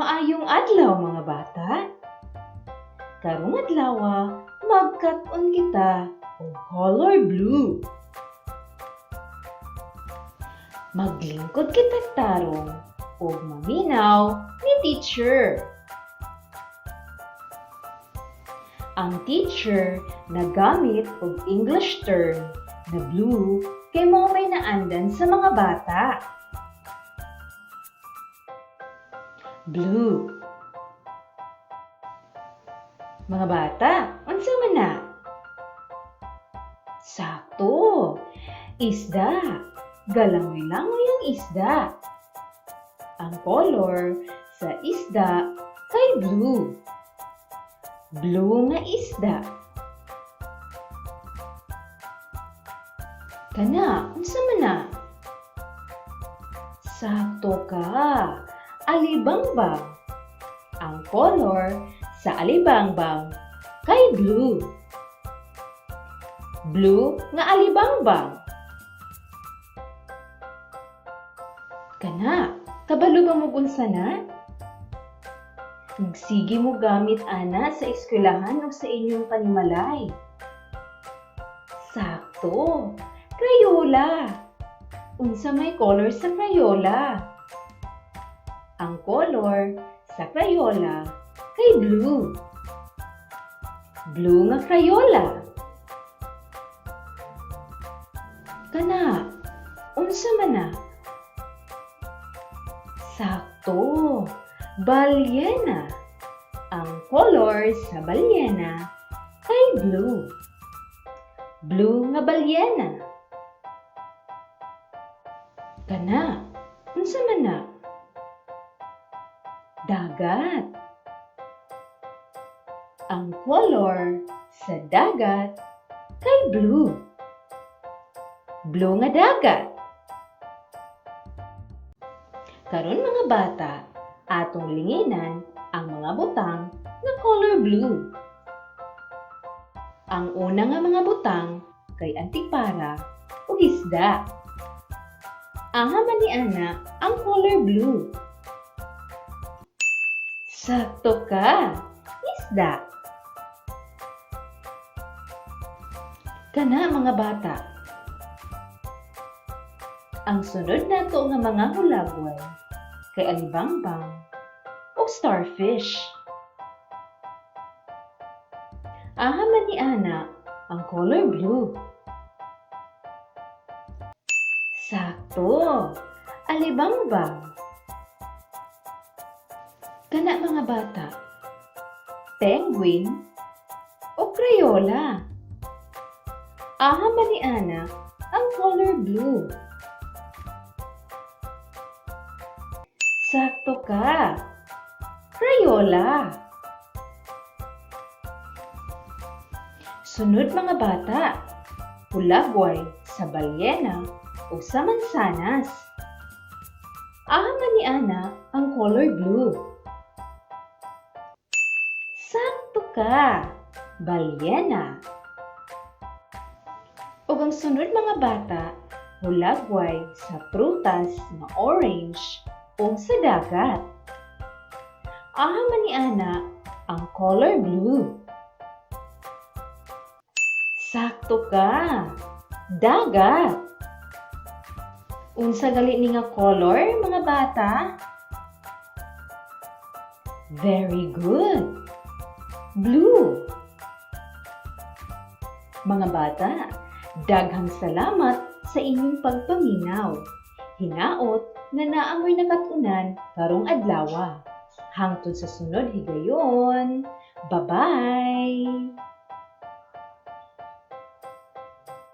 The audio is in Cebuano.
Maayong adlaw, mga bata. Karong adlaw, magkat-on kita og color blue. Maglingkod kita tarong ug maminaw ni teacher. Ang teacher nagamit og English term na blue kay mao may naandan sa mga bata. Blue. Mga bata, unsa man na? Sakto. Isda. Galangoy-langoy ang isda. Ang color sa isda kay blue. Blue nga isda. Kana, unsa man na? Sakto ka. Alibangbang. Ang color sa alibangbang kay blue. Blue nga alibangbang. Kana, kabalo ba mo unsa na? Sige mo gamit ana sa eskwelahan o sa inyong panimalay. Sakto. Crayola. Unsa may color sa Crayola? Ang color sa Crayola kay blue. Blue nga Crayola. Kana, unsa man na? Sakto. Balyena. Ang color sa balyena kay blue. Blue nga balyena. Kana, unsa man na? Dagat. Ang color sa dagat kay blue. Blue nga dagat. Karon, mga bata, atong linginan ang mga butang nga color blue. Ang una nga mga butang kay antipara ug isda. Aha man ni ana ang color blue? Sakto ka, isda. Kana, mga bata. Ang sunod nato nga mga hulagway kay alibangbang ug starfish. Aha man ni ana ang color blue? Sakto, alibangbang. Kana, mga bata, penguin o Crayola. Aha man ni ana ang color blue? Sakto ka, Crayola. Sunod, mga bata, hulagway sa balyena o sa mansanas. Aha man ni ana ang color blue? Sakto ka, balyena. Ug ang sunod, mga bata, hulagway sa prutas nga orange o sa dagat. Aha man ni ana ang color blue? Sakto ka, dagat. Unsa gali ni nga color, mga bata? Very good. Blue. Mga bata, daghang salamat sa inyong pagpaminaw. Hinaot nga naa moy nakat-unan karong adlawa. Hangtod sa sunod higayon. Bye-bye!